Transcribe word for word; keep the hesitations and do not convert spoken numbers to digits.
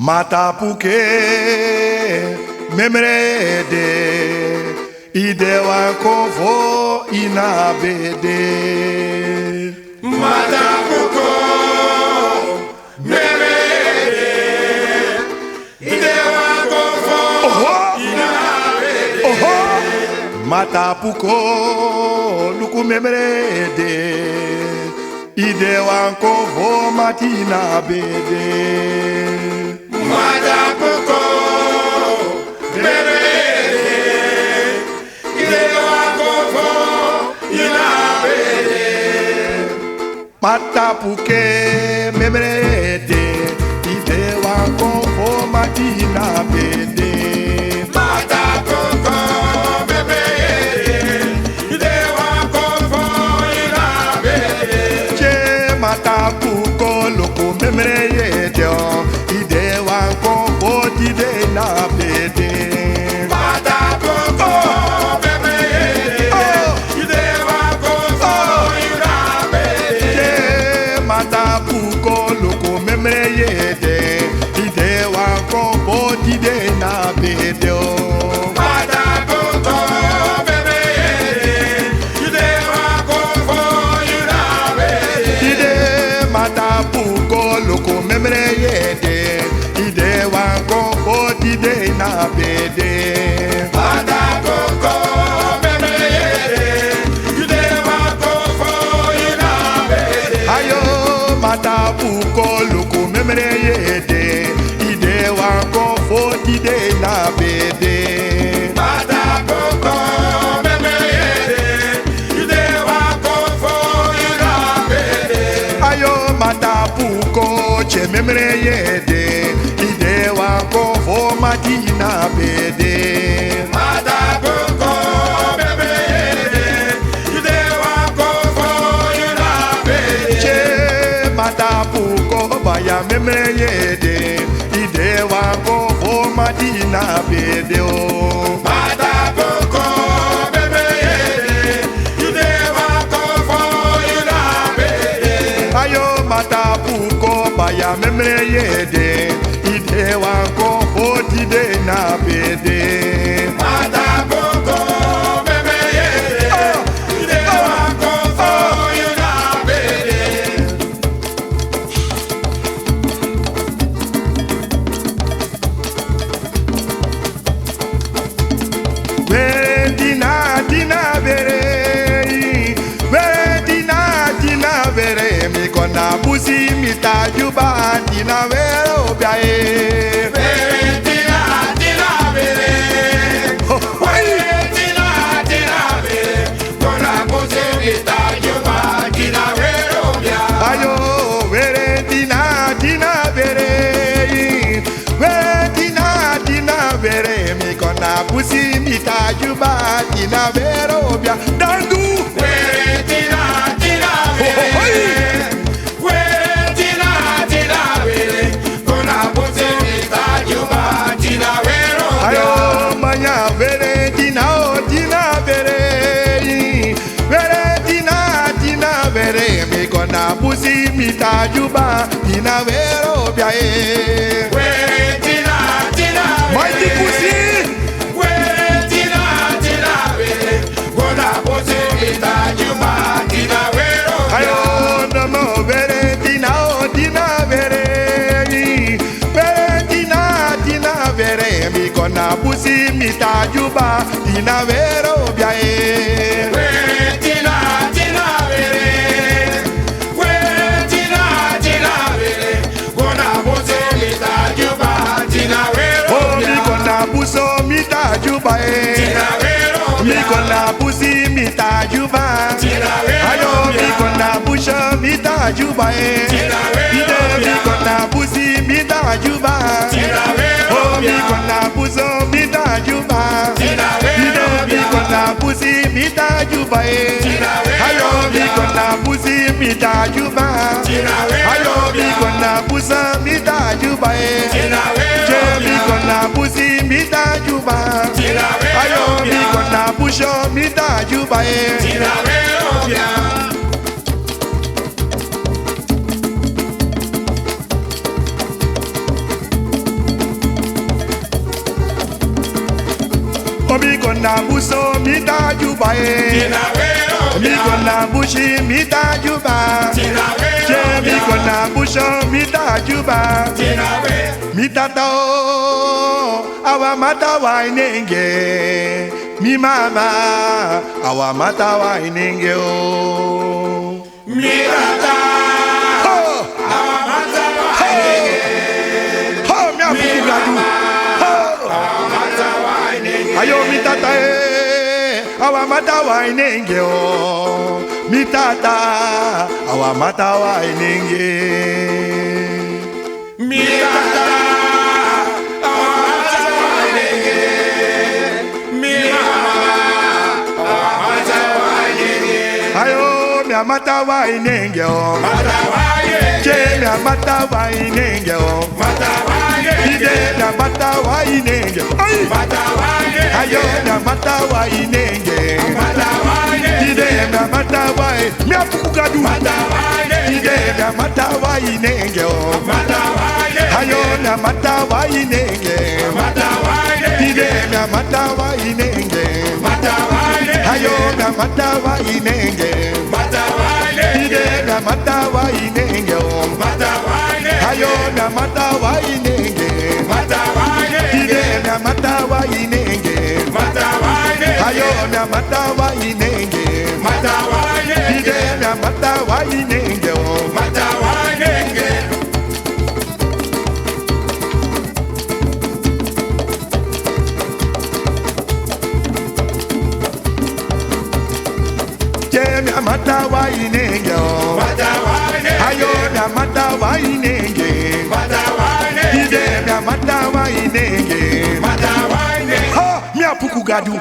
Matapuke, memre ede, i de wan konfo ini a bede. Matapuko, memre ede, i de wan konfo. Oho. Ini a bede. Oho. Matapuko, luku memre ede, i de wan konfo mati ini a bede. Matapuko, memre ede, i de wan konfo ini a bede. Matapuke, memre ede, i de wan konfo mati ini a bede. Matapuko, memre ede, i de wan konfo ini a bede. Tye, matapuko, luku memre ede o, i de wan konfo tide ini a bede. Matapuko, memre ede, oh, i de wan konfo ini a bede. Tye, matapuko, luku memre ede, i de wan konfo tide ini a bede o. Matapuko, memre ede, i de wan konfo ini a bede. Tide, matapuko, luku memre ede, i de wan konfo tide ini a bede. Matapuko, memre ede, i de wan konfo ini a bede. Ayo, matapuko, luku memre ede, i de wan konfo tide ini a bede. Matapuko, memre ede, i de wan konfo ini a bede. Ayo, matapuko, tye memre ede, i de wan konfo mati ini a bede. Matapuko, memre ede, i de wan konfo ini a bede. Tye, matapuko, baya memre ede, i de wan konfo mati ini a bede o. Matapuko, memre ede, i de wan konfo ini a bede. Ayo, matapuko, baya memre ede, i de wan konfo tide ini a bede. Matapuko, memre ede, oh, i de wan konfo ini a bede. Were tina, tina were, were tina, tina were, mi kon na busi mi ta Juba, tina were obia e. Were tina, tina were. Ho, hoi. Were tina, tina were, kon na busi mi ta Juba, tina were obia. Ayo, were tina, tina were. Were tina, tina were, mi kon na busi mi ta Juba, tina were obia. Dandu. Were tina, tina were. Ho, ho, hoi. Were tina, tina were, kon na busi mi ta Juba, tina were obia. Ayo, manya, were tina, o, tina were. Were tina, tina were, mi kon na busi mi ta Juba, tina were obia e. Were tina, tina were. Mighty Kusi. Were tina, tina were, kon na busi mi ta Juba, tina were obia. Ayo, no, no, were tina, o, tina were. Were tina, tina were, mi kon na busi mi ta Juba, tina were obia e. Were tina, tina were. Were tina, tina were, kon na busi mi ta Juba, tina were obia. O, mi kon na busi mi ta Juba e. Tina were obia. Mi kon na busi mi ta Juba. Ayo, mi kon na busi mi ta Juba e. Ide, mi kon na busi mi ta Juba. O, mi kon na busi mi ta Juba. Ide, mi kon na busi mi ta Juba e. Ayo, mi kon na busi mi ta Juba. Ayo, mi kon na busi mi ta Juba e. Je, mi kon na busi mi ta Juba. Ayo, mi kon na busi mi ta Juba e. Tina were obia. Na buso mi ta Juba e. Mi go na bushi mi ta Juba. Ke mi go na busho mi ta Juba. Mi tata o, a wan mata wan inenge. Mi mama, a wan mata wan inenge o. Mi tata. Ho! Ho! Ho, mi a buku Gadu. Ho! Ayo, mi tata e, a wan mata wan inenge o. Mi tata, a wan mata wan inenge. Mi tata, a wan mata wan inenge. Mi mama, a wan mata wan inenge. Ayo, mi a mata wan inenge o. Ke mi a mata wan inenge o. Ide mi a mata wan inenge. Ai. Ayo, mi a mata wan inenge. Ide mi a mata wan, mi a buku Gadu. Ide mi a mata wan inenge o. Ayo, mi a mata wan inenge. Ide mi a mata wan inenge. Ayo, mi a mata wan inenge. Ide mi a mata wan inenge o. Ayo, mi a mata wan inenge. Ide mi a mata wan inenge. Ayo, mi a mata wan inenge. Ide mi a mata wan inenge o. Ke mi a mata wan inenge o. Ayo, mi a mata wan inenge. Ide mi a mata wan inenge. Ha, mi a buku Gadu.